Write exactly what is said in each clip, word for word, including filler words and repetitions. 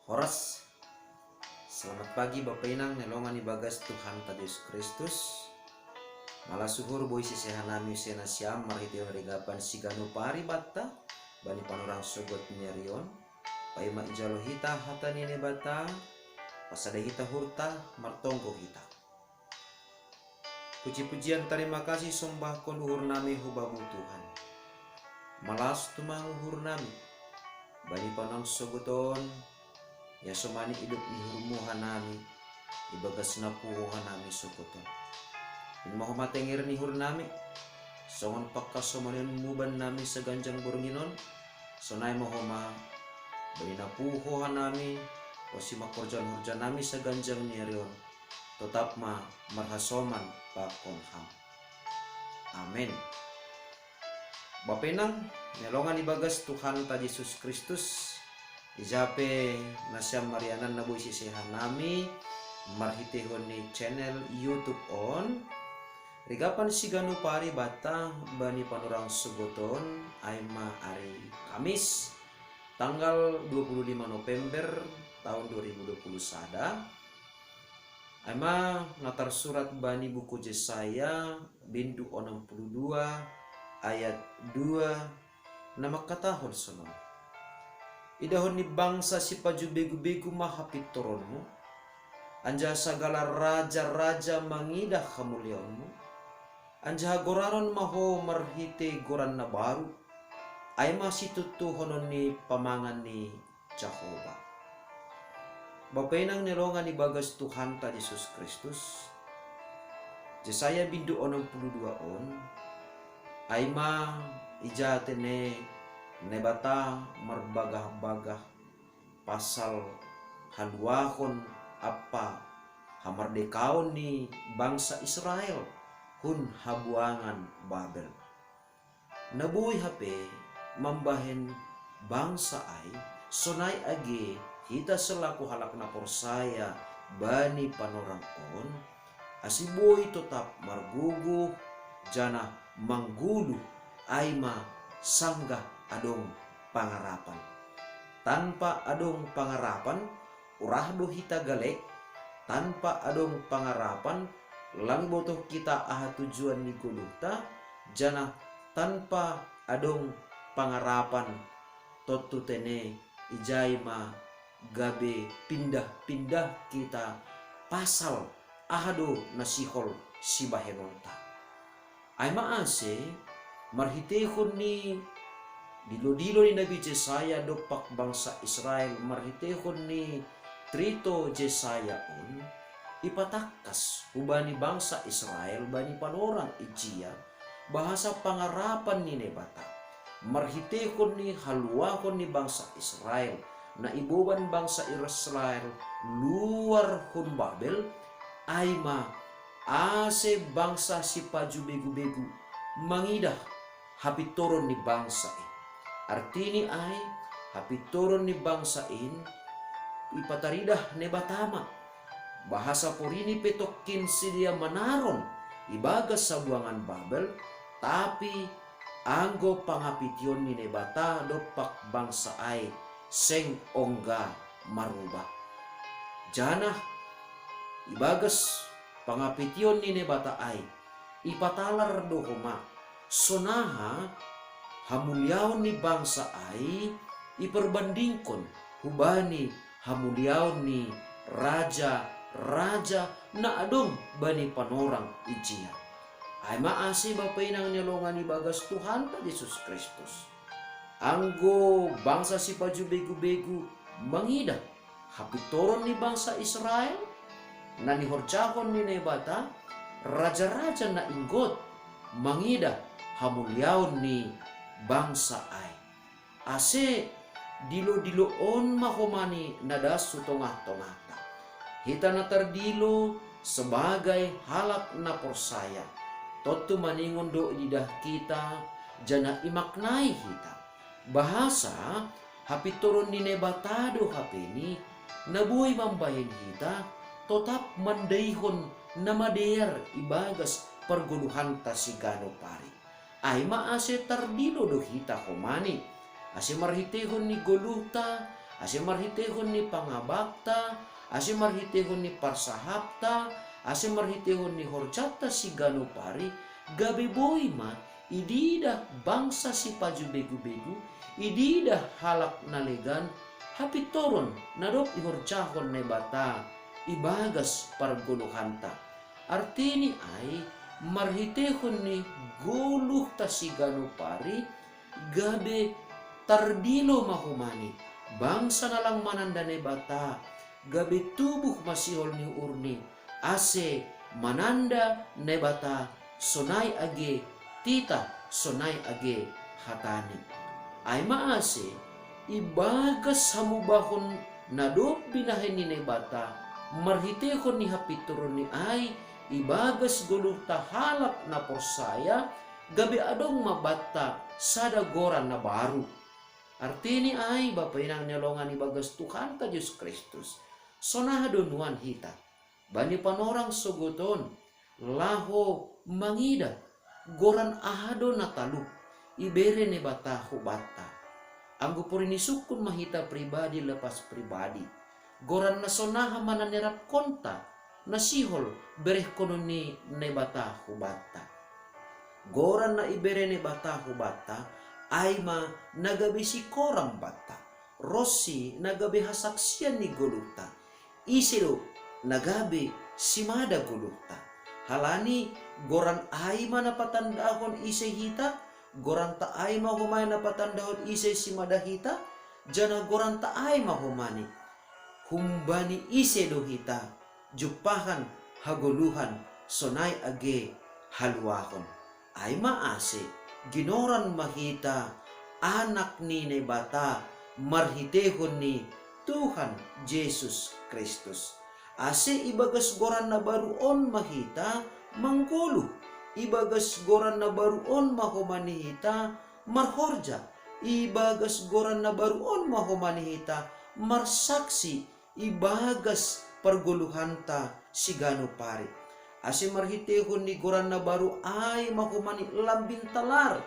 Horas. Selamat pagi Bapa Inang, nelongan ibagas Tuhanta Jesus Kristus. Malas uhur boisi seha nami use nasiam marhitehon rigapan siganup ari banta, bani panorang sogot ni ari on, paima ijalo hita hata ni Naibata, pasada hita uhurta, martonggo hita. Puji-pujian tarima kasih sombahkon uhur nami hu Bamu Tuhan. Malas tumang uhur nami, bani panorang sogot on, ia somani idop ni uhurmu hanami, ibagas na puho hanami sogot on. In ma homa tenger ni uhur nami, songon pangkasomanion muban nami saganjang borngin on, sonai ma homa, bani na puho hanami, pos i ma horjahon horja nami saganjang ni ari on, totap ma marhasoman pakon Ham. Amen. Bapa Inang, nelongan ibagas Tuhanta Jesus Kristus, ija pe nasiam marianan na boisi seha nami, marhitehon ni channel YouTube on, rigapan siganup ari banta bani panorang sogot on, ai ma ari Kamis, tanggal dua puluh lima November tahun dua ribu dua puluh sada, ai ma na tarsurat bani buku Jesaya, bindu onom puluh dua, ayat dua, na mangkatahon sonon: Idahon ni bangsa sipaju begu-begu ma hapintoronmu, anjaha sagala raja-raja mangidah hamuliaonmu, anjaha goranon ma ho marhite goran na baru, ai ma situntuhonon ni pamangan ni Jahowa. Bapa Inang nelongan ibagas Tuhanta Jesus Kristus, Jesaya bindu onom puluh dua on, ai ma ija tene Naibata marbagah-bagah pasal haluahon ampa hamardekaon ni bangsa Israel hun habuangan Babel. Na boi hape mambahen bangsa ai, sonai age hita selaku halak na porsaya bani panorang on, ase boi totap margogoh janah manggoluh, ai ma sanggah adong pangarapan. Tanpa adong pangarapan, urah do hita galek, tanpa adong pangarapan, lang ibotoh hita aha tujuan ni goluhta, janah tanpa adong pangarapan, tontu tene ijai ma gabe pindah-pindah hita pasal aha do na sihol sibahenonta. Ai ma ase, marhiteihon ni dilo-dilo ni Nabi Jesaya dompak bangsa Israel, marhiteihon ni trito Jesaya on, ipatangkas hubani bangsa Israel bani panorang ijia, bahasa pangarapan ni Naibata, marhiteihon ni haluahon ni bangsa Israel, na iboban bangsa Israel luar hun Babel, ai ma ase bangsa sipaju begu-begu mangidah hapintoron ni bangsa i. Artini ai, hapintoron ni bangsa in ipataridah Naibata ma. Bahasa porini pe tongkin sidea manaron ibagas habuangan Babel, tapi anggo pangapition ni Naibata dompak bangsa ai seng ongga marubah. Janah ibagas pangapition ni Naibata ai, ipatalar do homa, sonaha hamuliaon ni bangsa ai iparbandingkon hubani hamuliaon ni raja-raja na adong bani panorang ijia. Ai ma ase Bapa Inang ni halongan ibagas Tuhanta Jesus Kristus. Anggo bangsa sipaju begu-begu mangidah hapintoron ni bangsa Israel, na nihorjahon ni Naibata, raja-raja na inggot mangidah hamuliaon ni bangsa ai. Ase dilo-dilo on ma homa ni na das hu tongah-tongahta. Hita na tardilo sebagai halak na porsaya, tontu maningon do ididah hita, janah imaknai hita. Bahasa hapintoron ni Naibata do hapeni na boi mambahen hita totap mandaihon na madear ibagas pargoluhanta siganup ari. Ai ma ase tardilo do hita homani, ase marhiteihon ni goluhta, Ase marhitehon ni pangabakta, ase marhitehon ni parsahapta, ase marhitehon ni horjata siganup ari, gabe boi ma ididah bangsa sipajubegu-begu, ididah halak na legan, hapintoron na dob ihorjahon Naibata ibagas pargoluhanta. Artini ai, marhitehon ni goluhta siganup ari, gabe tardilo ma homa ni bangsa na lang mananda Naibata, gabe tubuh ma sihol ni uhurni, ase mananda Naibata sonai age titah, sonai age hatani. Ai ma ase, ibagas hamubahon na dob binahen ni Naibata, marhitehon ni hapintoronni ai, ibagas goluhta halak na porsaya, gabe adong ma banta sada goran na baru. Artini ai, bapa inang na hinaholongan ibagas Tuhanta Jesus Kristus, sonaha do nuan hita bani panorang sogot on, laho mangidah goran aha do na talup ibere Naibata hubanta. Anggo porini sungkun ma hita pribadi lepas pribadi, goran na sonaha ma na nirapkonta, na sihol berehkonon ni Naibata hubanta? Goran na ibere Naibata hubanta, ai ma na gabe sikoram banta, ronsi na gabe hasaksian ni goluhta. Ise do na gabe simada goluhta? Halani goran ai ma na patandahon ise hita, goranta ai ma homa ni na patandahon ise simada hita, janah goranta ai ma homa ni humbani ise do hita jumpahan hagoluhan sonai age haluahon. Ai ma ase, ginoran ma hita anak ni Naibata marhitehon ni Tuhan Jesus Kristus. Ase ibagas goran na baru on ma hita manggoluh, ibagas goran na baru on ma homa ni hita marhorja, ibagas goran na baru on ma homa ni hita marsaksi ibagas pargoluhanta siganup ari. Ase marhitehon ni goran na baru ai ma homa ni lambin talar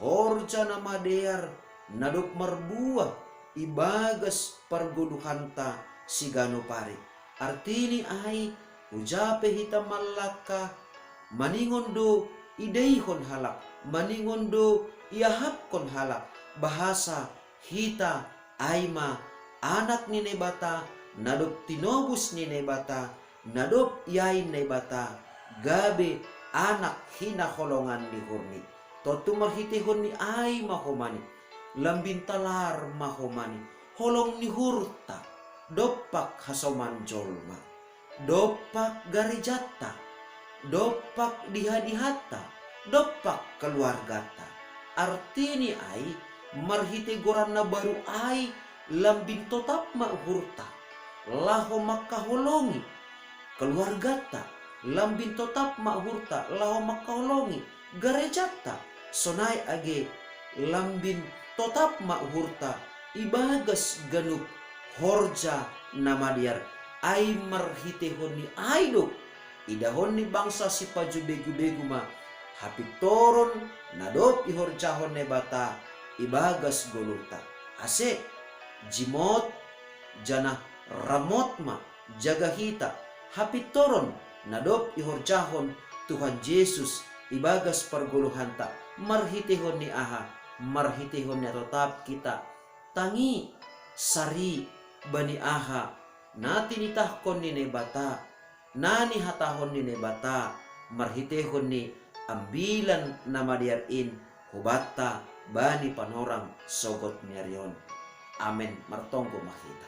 horja na madear na dob marbuah ibagas pargoluhanta siganup ari. Artini ai, huja pe hita manlangkah, maningon do idaihon halak, maningon do iahapkon halak, bahasa hita ai ma anak ni Naibata, na dob tinobus ni Naibata, na dob iain Naibata, gabe anak hinaholongan ni uhurni. Tontu marhitehon ni ai ma homa ni, lambin talar ma homa ni, holong ni uhurta, dompak hasoman jolma, dompak garejanta, dompak dihadihanta, dompak keluarganta. Artini ai, marhitei goran na baru ai, lambin totap ma uhurta laho mangkaholongi keluarganta, lambin totap ma uhurta laho mangkaholongi garejanta, sonai age lambin totap ma uhurta ibagas ganup horja na madear. Ai marhiteihon ni ai do idahon ni bangsa sipajubegu-begu ma hapintoron na dob ihorjahon Naibata ibagas goluhta. Ase jimot janah ramot ma jaga hita hapintoron na dob ihorjahon Tuhan Jesus ibagas pargoluhanta. Marhiteihon ni aha? Marhiteihon ni totap hita tangi, sari bani aha na tinitahkon ni Naibata, na nihatahon ni Naibata marhiteihon ni Ambilan Namadear in hubanta bani panorang sogot ni ari on. Amen. Martonggo ma hita.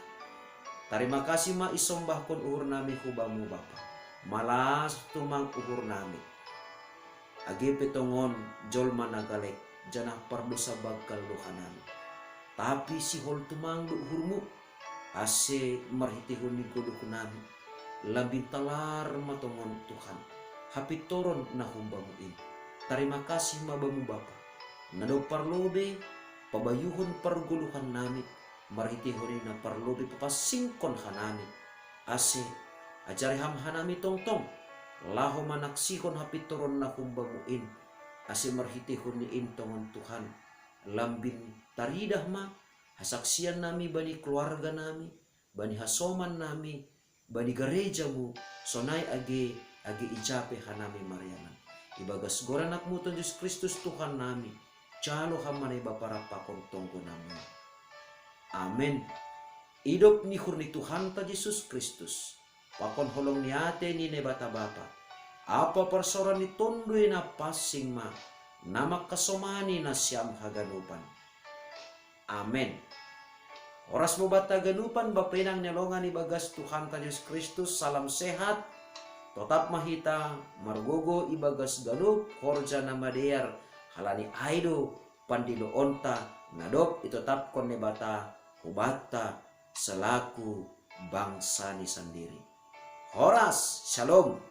Tarima kasih ma isombahkon uhurnami hu Bamu Bapa. Malas tumang uhurnami. Age pe tongon jolma na galek janah pardousa banggal do hanami. Tapi sihol tumang do uhurmu, ase marhiteihon ni goluhnami, lambin talar ma tongon Tuhan, hapintoron na hum Bamu in. Tarima kasih ma Bamu Bapa, na dob parlobei pabayuhon pargoluhannami, marhiteihon i na parlobei papansingkon hanami, ase ajari Ham hanami tongtong laho manaksihon hapintoron na hum Bamu in, ase marhiteihon ni in tongon Tuhan, lambin taridah ma hasaksian nami bani keluarga nami, bani hasoman nami, bani gareja-Mu, sonai age, age ijape hanami marianan. Ibagas goran Anak-Mu Tuhan Jesus Kristus Tuhan nami, jalo ham ma Naibata rap pakon tonggo nami. Amen. Idop ni uhur ni Tuhanta Jesus Kristus, pakon holong ni atei ni Naibata Bapa, ampa parsaoran ni Tonduy Napansing ma, na mangkasomani nasiam haganupan. Amen. Horas ma banta haganupan, bapa inang na hinaholongan ibagas Tuhanta Jesus Kristus, salam sehat. Totap ma hita margogo ibagas ganup horja na madear, halani ai do pandiloonta na dob itotapkon Naibata hubanta selaku bangsani sandiri. Horas, shalom.